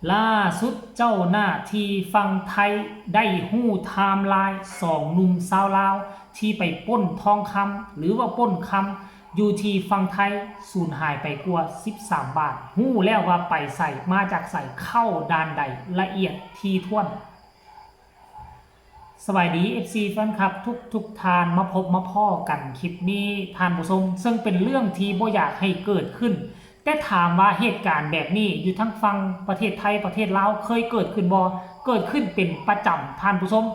ລ່າສຸດເຈົ້າໜ້າທີ່ຝັ່ງໄທໄດ້ຮູ້ໄທມລາຍສອງໜຸ່ມຊາວລາວທີ່ໄປປຸ້ນທອງຄຳ ຫຼືວ່າປຸ້ນຄຳຢູ່ທີ່ຝັ່ງໄທ ສູນຫາຍໄປກວ່າສິບສາມບາດ. ຮູ້ແລ້ວວ່າໄປໃສ ມາຈາກໃສ ເຂົ້າດ່ານໃດ ລະອຽດຖີ່ຖ້ວນ. ສະບາຍດີ ເອັຟຊີ ແຟນຄລັບທຸກໆທ່ານ ມາພົບມາພໍ້ກັນຄລິບນີ້ທ່ານຜູ້ຊົມ ເຊິ່ງເປັນເລື່ອງທີ່ບໍ່ຢາກໃຫ້ເກີດຂຶ້ນ ແຕ່ຖາມວ່າເຫດການແບບນີ້ຢູ່ທັງຝັ່ງປະເທດໄທ ປະເທດລາວເຄີຍເກີດຂຶ້ນບໍ່? ເກີດຂຶ້ນເປັນປະຈຳທ່ານຜູ້ຊົມ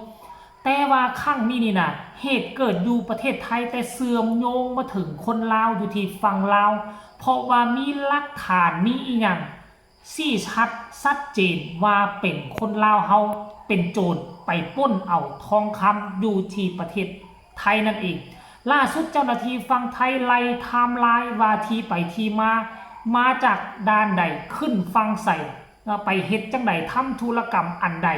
ແຕ່ວ່າຄັ້ງນີ້ນີ້ນະ ເຫດເກີດຢູ່ປະເທດໄທ ແຕ່ເຊື່ອມໂຍງມາເຖິງຄົນລາວຢູ່ທີ່ຝັ່ງລາວ ເພາະວ່າມີຫຼັກຖານ ມີອີ່ຫຍັງ ຊີ້ຊັດຊັດເຈນວ່າເປັນຄົນລາວເຮົາເປັນໂຈນໄປປຸ້ນເອົາທອງຄຳຢູ່ທີ່ປະເທດໄທນັ້ນເອງ. ລ່າສຸດເຈົ້າໜ້າທີ່ຝັ່ງໄທໄລ່ໄທມລາຍວ່າທີ່ໄປທີ່ມາ ມາຈາກດ່ານໃດ ຂຶ້ນຝັ່ງໃສ ໄປເຮັດຈັ່ງໃດ ທຳທຸລະກຳອັນໃດ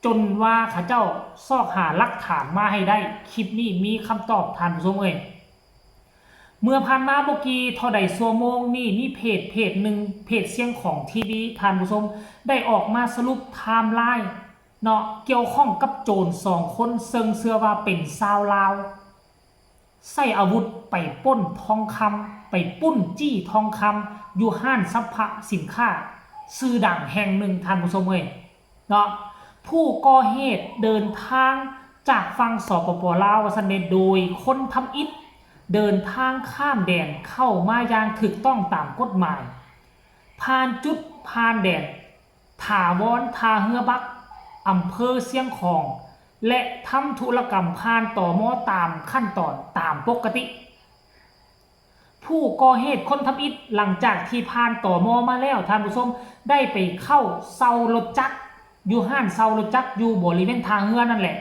ຈົນວ່າເຂົາເຈົ້າຊອກຫາຫຼັກຖານມາໃຫ້ໄດ້. ຄລິບນີ້ມີຄຳຕອບທ່ານຜູ້ຊົມເອີຍ. ເມື່ອຜ່ານມາບໍ່ກີ່ເທົ່າໃດຊົ່ວໂມງນີ້ ມີເພຈເພຈໜຶ່ງ ເພຈຊຽງຂອງທີວີ ທ່ານຜູ້ຊົມ ໄດ້ອອກມາສະຫຼຸບໄທມລາຍເນາະ ກ່ຽວຂ້ອງກັບໂຈນສອງຄົນ ເຊິ່ງເຊື່ອວ່າເປັນຊາວລາວ ໃຊ້ອາວຸດໄປປຸ້ນທອງຄຳ ໄປປຸ້ນຈີ້ທອງຄຳ ຢູ່ຮ້ານສັບພະສິນຄ້າຊື່ດັງແຫ່ງໜຶ່ງ ທ່ານຜູ້ຊົມເອີຍ. ເນາະ ຜູ້ກໍ່ເຫດເດີນທາງຈາກຝັ່ງ ສປປ ລາວ ວ່າຊັ້ນເດ ໂດຍຄົນທຳອິດເດີນທາງຂ້າມແດນເຂົ້າມາຢ່າງຖືກຕ້ອງຕາມກົດໝາຍ ຜ່ານຈຸດຜ່ານແດນຖາວອນທ່າເຮືອບັກ ອຳເພີຊຽງຂອງ ແລະ ທຳທຸລະກຳຜ່ານ ຕມ ຕາມຂັ້ນຕອນຕາມປົກກະຕິ. ຜູ້ກໍ່ເຫດຄົນທຳອິດ ຫຼັງຈາກທີ່ຜ່ານ ຕມ ມາແລ້ວ ທ່ານຜູ້ຊົມ ໄດ້ໄປເຊົ່າລົດຈັກ ຢູ່ຮ້ານເຊົ່າລົດຈັກຢູ່ບໍລິເວນທ່າເຮືອນັ້ນແຫຼະ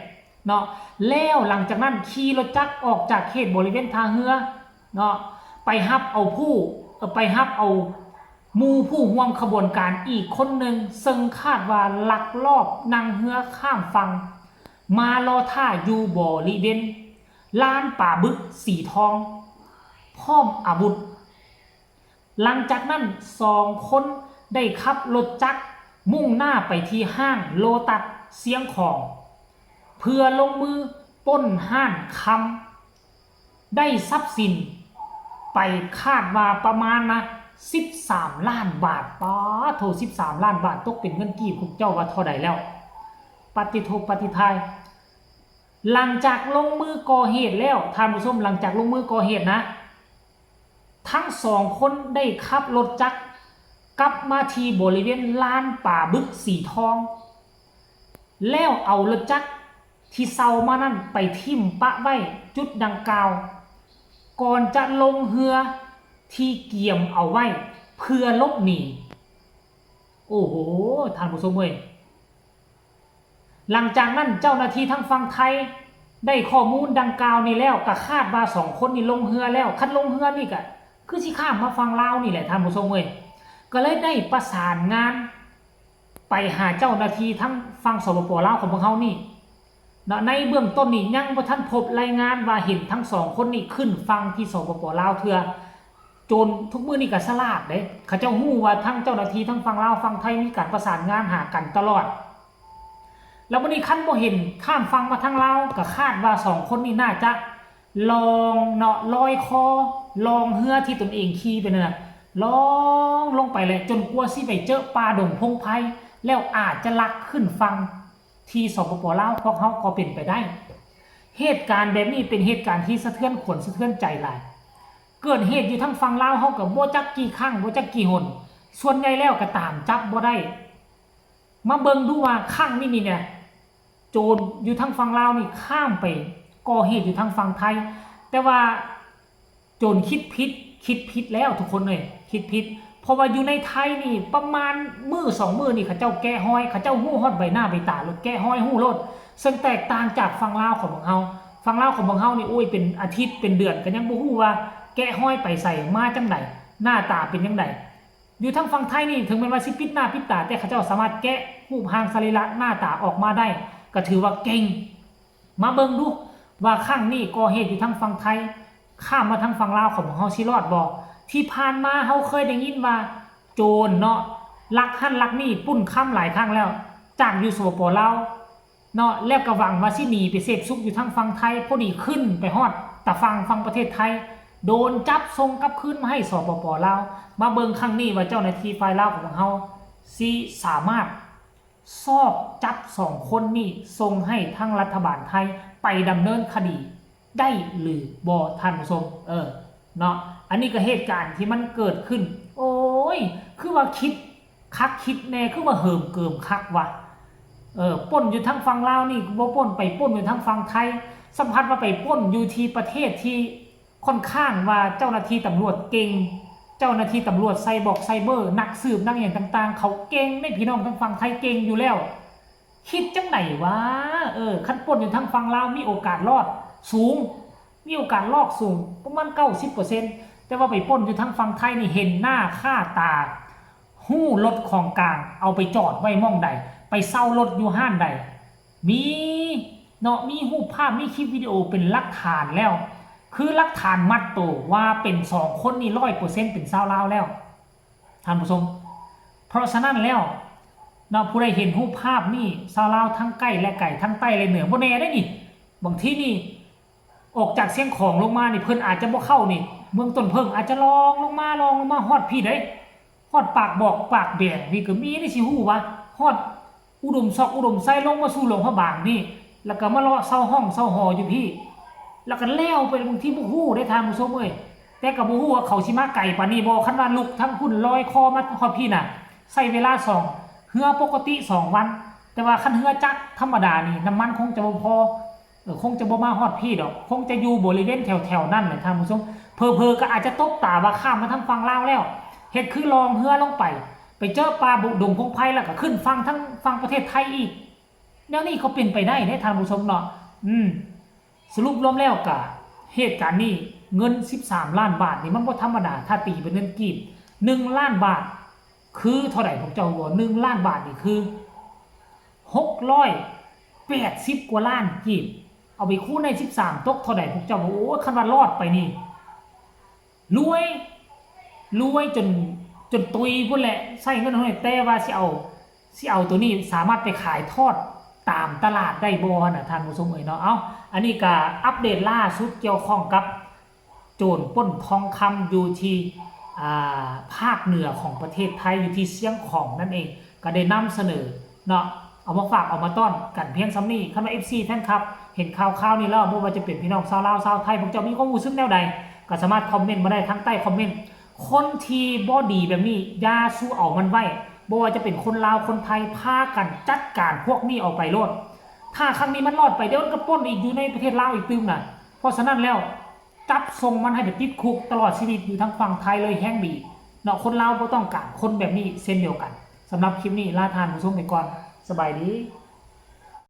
ເນາະ ແລ້ວຫຼັງຈາກນັ້ນຂີ່ລົດຈັກອອກຈາກເຂດບໍລິເວນທ່າເຮືອເນາະ ໄປຮັບເອົາຜູ້ ໄປຮັບເອົາໝູ່ຜູ້ຮ່ວມຂະບວນການອີກຄົນໜຶ່ງ ເຊິ່ງຄາດວ່າລັກລອບນັ່ງເຮືອຂ້າມຝັ່ງ ມາລໍຖ້າຢູ່ບໍລິເວນ ລານປາບຶກສີທອງ ພ້ອມອາວຸດ. ຫຼັງຈາກນັ້ນສອງຄົນໄດ້ຂັບລົດຈັກມຸ່ງໜ້າໄປທີ່ຫ້າງໂລຕັດຊຽງຂອງ ເພື່ອລົງມືປຸ້ນຮ້ານຄຳ ໄດ້ຊັບສິນໄປຄາດວ່າປະມານນະ ສິບສາມລ້ານບາດ. ປາໂທ ສິບສາມລ້ານບາດ ຕົກເປັນເງິນກີບ ພວກເຈົ້າວ່າເທົ່າໃດແລ້ວ? ປາຕິໂທ ປາຕິທາຍ. ຫຼັງຈາກລົງມືກໍ່ເຫດແລ້ວ ທ່ານຜູ້ຊົມ ຫຼັງຈາກລົງມືກໍ່ເຫດນະ ທັງສອງຄົນໄດ້ຂັບລົດຈັກກັບມາທີ່ບໍລິເວນລານປາບຶກສີທອງ ແລ້ວເອົາລົດຈັກທີ່ເຊົ່າມານັ້ນໄປຖິ້ມປະໄວ້ຈຸດດັ່ງກ່າວ ກ່ອນຈະລົງເຮືອທີ່ກຽມເອົາໄວ້ເພື່ອຫຼົບໜີ. ໂອ້ໂຫ ທ່ານຜູ້ຊົມເອີຍ. ຫຼັງຈາກນັ້ນເຈົ້າໜ້າທີ່ທາງຝັ່ງໄທໄດ້ຂໍ້ມູນດັ່ງກ່າວນີ້ແລ້ວ ກໍຄາດວ່າສອງຄົນນີ້ລົງເຮືອແລ້ວ. ຄັນລົງເຮືອນີ້ກໍຄືຊິຂ້າມມາຝັ່ງລາວນີ້ແຫຼະ ທ່ານຜູ້ຊົມເອີຍ. ກໍເລີຍໄດ້ປະສານງານໄປຫາເຈົ້າໜ້າທີ່ທາງຝັ່ງ ສປປ ລາວ ຂອງພວກເຮົານີ້ເນາະ. ໃນເບື້ອງຕົ້ນນີ້ຍັງບໍ່ທັນພົບລາຍງານວ່າເຫັນທັງສອງຄົນນີ້ຂຶ້ນຝັ່ງທີ່ ສປປ ລາວ ເທື່ອ. ໂຈນທຸກມື້ນີ້ກໍສະຫຼາດເດ້ ເຂົາເຈົ້າຮູ້ວ່າທັງເຈົ້າໜ້າທີ່ທັງຝັ່ງລາວຝັ່ງໄທມີການປະສານງານຫາກັນຕະຫຼອດ. ແລ້ວບັດນີ້ຄັນບໍ່ເຫັນຂ້າມຝັ່ງມາທາງລາວ ກໍຄາດວ່າສອງຄົນນີ້ໜ້າຈະລ່ອງເນາະ ລອຍຄໍລ່ອງເຮືອທີ່ຕົນເອງຂີ່ໄປນັ້ນນະ ລ່ອງລົງໄປແຫຼະ ຈົນກວ່າຊິໄປເຈີປ່າດົງພົງໄພ ແລ້ວອາດຈະລັກຂຶ້ນຝັ່ງ ທີ່ ສປປ ລາວ ພວກເຮົາກໍເປັນໄປໄດ້. ເຫດການແບບນີ້ເປັນເຫດການທີ່ສະເທືອນຂວັນສະເທືອນໃຈຫຼາຍ. ເກີດເຫດຢູ່ທາງຝັ່ງລາວເຮົາກໍບໍ່ຈັກກີ່ຄັ້ງ ບໍ່ຈັກກີ່ຫົນ ສ່ວນໃຫຍ່ແລ້ວກໍຕາມຈັບບໍ່ໄດ້. ມາເບິ່ງດູວ່າຄັ້ງນີ້ນີ້ນະ ໂຈນຢູ່ທາງຝັ່ງລາວນີ້ຂ້າມໄປກໍ່ເຫດຢູ່ທາງຝັ່ງໄທ ແຕ່ວ່າ ໂຈນຄິດຜິດ ຄິດຜິດແລ້ວທຸກຄົນເອີຍ ຄິດຜິດ. ເພາະວ່າຢູ່ໃນໄທນີ້ປະມານມື້ສອງມື້ນີ້ ເຂົາເຈົ້າແກະຮອຍ ເຂົາເຈົ້າຮູ້ຮອດໃບໜ້າໃບຕາໂລດ ແກະຮອຍຮູ້ໂລດ. ເຊິ່ງແຕກຕ່າງຈາກຝັ່ງລາວຂອງພວກເຮົາ. ຝັ່ງລາວຂອງພວກເຮົານີ້ ໂອ້ຍ ເປັນອາທິດເປັນເດືອນກໍຍັງບໍ່ຮູ້ວ່າແກະຮອຍໄປໃສ ມາຈັ່ງໃດ ໜ້າຕາເປັນຈັ່ງໃດ. ຢູ່ທາງຝັ່ງໄທນີ້ ເຖິງແມ່ນວ່າຊິປິດໜ້າປິດຕາ ແຕ່ເຂົາເຈົ້າສາມາດແກະຮູບຮ່າງສະລີລະໜ້າຕາອອກມາໄດ້ ກໍຖືວ່າເກັ່ງ. ມາເບິ່ງດູວ່າຄັ້ງນີ້ກໍ່ເຫດຢູ່ທາງຝັ່ງໄທ ຂ້າມມາທາງຝັ່ງລາວຂອງພວກເຮົາຊິລອດບໍ່? ທີ່ຜ່ານມາເຮົາເຄີຍໄດ້ຍິນວ່າໂຈນເນາະ ລັກຫັ້ນລັກນີ້ ປຸ້ນຄຳຫຼາຍຄັ້ງແລ້ວ ຈາກຢູ່ ສປປ ລາວ ເນາະ ແລ້ວກໍຫວັງວ່າຊິໜີໄປເສບສຸກຢູ່ທາງຝັ່ງໄທ ພໍດີຂຶ້ນໄປຮອດຕາຝັ່ງ ຝັ່ງປະເທດໄທ ໂດນຈັບສົ່ງກັບຄືນມາໃຫ້ ສປປ ລາວ. ມາເບິ່ງຄັ້ງນີ້ວ່າເຈົ້າໜ້າທີ່ຝ່າຍລາວຂອງພວກເຮົາຊິສາມາດຊອກຈັບສອງຄົນນີ້ສົ່ງໃຫ້ທາງລັດຖະບານໄທໄປດຳເນີນຄະດີໄດ້ຫຼືບໍ່ ທ່ານຜູ້ຊົມ? ເອີ ເນາະ ອັນນີ້ກໍເຫດການທີ່ມັນເກີດຂຶ້ນ. ໂອ້ຍ ຄືວ່າຄິດຄັກຄິດແນ່ ຄືວ່າເຫີມເກີມຄັກວະ. ເອີ ປຸ້ນຢູ່ທາງຝັ່ງລາວນີ້ບໍ່ປຸ້ນ ໄປປຸ້ນຢູ່ທາງຝັ່ງໄທ ສຳພັດວ່າໄປປຸ້ນຢູ່ທີ່ປະເທດທີ່ ຄ່ອນຂ້າງວ່າເຈົ້າໜ້າທີ່ຕຳຫຼວດເກັ່ງ, ເຈົ້າໜ້າທີ່ຕຳຫຼວດໄຊບອກໄຊເບີ ນັກສືບນັກຫຍັງຕ່າງໆ ເຂົາເກັ່ງເດ້ພີ່ນ້ອງ ທາງຝັ່ງໄທເກັ່ງຢູ່ແລ້ວ. ຄິດຈັ່ງໃດວະ? ເອີ ຄັນປຸ້ນຢູ່ທາງຝັ່ງລາວມີໂອກາດລອດສູງ ມີໂອກາດລອດສູງປະມານເກົ້າສິບເປີເຊັນ ແຕ່ວ່າໄປປຸ້ນຢູ່ທາງຝັ່ງໄທນີ້ເຫັນໜ້າຄ່າຕາ ຮູ້ລົດຂອງກາງ ເອົາໄປຈອດໄວ້ໝ່ອງໃດ ໄປເຊົ່າລົດຢູ່ຮ້ານໃດ ມີເນາະ ມີຮູບພາບ ມີຄລິບວິດີໂອເປັນຫຼັກຖານແລ້ວ ຄືຫຼັກຖານມັດໂຕວ່າເປັນສອງຄົນນີ້ຮ້ອຍເປີເຊັນເປັນຊາວລາວແລ້ວ ທ່ານຜູ້ຊົມ. ເພາະສະນັ້ນແລ້ວເນາະ ຜູ້ໃດເຫັນຮູບພາບນີ້ ຊາວລາວທັງໃກ້ແລະໄກ ທັງໃຕ້ແລະເໜືອ ບໍ່ແນ່ເດ້ນີ້ ບາງທີນີ້ ອອກຈາກຊຽງຂອງລົງມານີ້ ເພິ່ນອາດຈະບໍ່ເຂົ້ານີ້ ເມືອງຕົ້ນເຜິ້ງ ອາດຈະລ່ອງລົງມາ ລ່ອງລົງມາຮອດພີ້ໃດ໋ ຮອດປາກບອກປາກແບງນີ້ກໍມີ ໄດ້ຊິຮູ້ວ່າຮອດອຸດົມຊອກອຸດົມໄຊ ລົງມາສູ່ຫຼວງພະບາງນີ້ ແລ້ວກໍມາເລາະເຊົ່າຫ້ອງເຊົ່າຫໍຢູ່ພີ້ ແລ້ວກໍແລ້ວໄປ. ບາງທີບໍ່ຮູ້ເດ້ທ່ານຜູ້ຊົມເອີຍ ແຕ່ກໍບໍ່ຮູ້ວ່າເຂົາຊິມາໄກປານນີ້ບໍ່. ຄັນວ່າລຸກທາງພຸ້ນລອຍຄໍມາຮອດພີ້ນະ ໃຊ້ເວລາສອງ ເຮືອປົກກະຕິສອງວັນ ແຕ່ວ່າຄັນເຮືອຈັກທຳມະດານີ້ ນ້ຳມັນຄົງຈະບໍ່ພໍ ເອີ ຄົງຈະບໍ່ມາຮອດພີ້ດອກ ຄົງຈະຢູ່ບໍລິເວນແຖວໆນັ້ນແຫຼະທ່ານຜູ້ຊົມ. ເຜີໆກໍອາດຈະຕົບຕາວ່າຂ້າມມາທາງຝັ່ງລາວແລ້ວ ເຮັດຄືລ່ອງເຮືອລົງໄປ ໄປເຈີປ່າບຸດົງພົງໄພ ແລ້ວກໍຂຶ້ນຝັ່ງທາງຝັ່ງປະເທດໄທອີກ. ແນວນີ້ກໍເປັນໄປໄດ້ເດ້ທ່ານຜູ້ຊົມເນາະ. ອືມ ສະຫຼຸບລວມແລ້ວກະ ເຫດການນີ້ເງິນສິບສາມລ້ານບາດນີ້ມັນບໍ່ທຳມະດາ. ຖ້າຕີເປັນເງິນກີບ ໜຶ່ງລ້ານບາດຄືເທົ່າໃດ ພວກເຈົ້າຮູ້ບໍ່? ໜຶ່ງລ້ານບາດນີ້ຄືຫົກຮ້ອຍແປດສິບກວ່າລ້ານກີບ ເອົາໄປຄູນໃຫ້ສິບສາມຕົກເທົ່າໃດ ພວກເຈົ້າ? ໂອ້ຍ ຄັນວ່າລອດໄປນີ້ ລວຍ ລວຍຈົນ ຈົນຕຸຍພຸ້ນແຫຼະ ໃຊ້ເງິນເທົ່ານີ້. ແຕ່ວ່າຊິເອົາ ຊິເອົາໂຕນີ້ສາມາດໄປຂາຍທອດຕາມຕະຫຼາດໄດ້ບໍ່ຫັ້ນນະ ທ່ານຜູ້ຊົມເອີຍເນາະ. ເອົ້າ ອັນນີ້ກະອັບເດດລ່າສຸດກ່ຽວຂ້ອງກັບໂຈນປຸ້ນທອງຄຳຢູ່ທີ່ ອ່າ ພາກເໜືອຂອງປະເທດໄທ ຢູ່ທີ່ຊຽງຂອງນັ້ນເອງ ກະໄດ້ນຳສະເໜີເນາະ ເອົາມາຝາກເອົາມາຕ້ອນກັນພຽງສ່ຳນີ້. ຄັນວ່າ ເອັຟຊີ ແຟນຄລັບ ເຫັນຂ່າວຄາວນີ້ແລ້ວ ບໍ່ວ່າຈະເປັນພີ່ນ້ອງຊາວລາວ ຊາວໄທ ພວກເຈົ້າມີຄວາມຮູ້ສຶກແນວໃດ ກໍສາມາດຄອມເມັນມາໄດ້ທາງໃຕ້ຄອມເມັນ. ຄົນທີ່ບໍ່ດີແບບນີ້ ຢ່າສູ່ເອົາມັນໄວ້ ບໍ່ວ່າຈະເປັນຄົນລາວ ຄົນໄທ ພາກັນຈັດການພວກນີ້ອອກໄປໂລດ. ຖ້າຄັ້ງນີ້ມັນລອດໄປ ດຽວມັນກໍປົ້ນອີກຢູ່ໃນປະເທດລາວອີກຕື່ມນະ. ເພາະສະນັ້ນແລ້ວ ຈັບສົ່ງມັນໃຫ້ໄປຕິດຄຸກຕະຫຼອດຊີວິດຢູ່ທາງຝັ່ງໄທເລີຍແຮ່ງດີເນາະ. ຄົນລາວບໍ່ຕ້ອງການຄົນແບບນີ້ເຊັ່ນດຽວກັນ. ສຳລັບຄລິບນີ້ລາທ່ານຜູ້ຊົມໄປກ່ອນ. ສະບາຍດີ.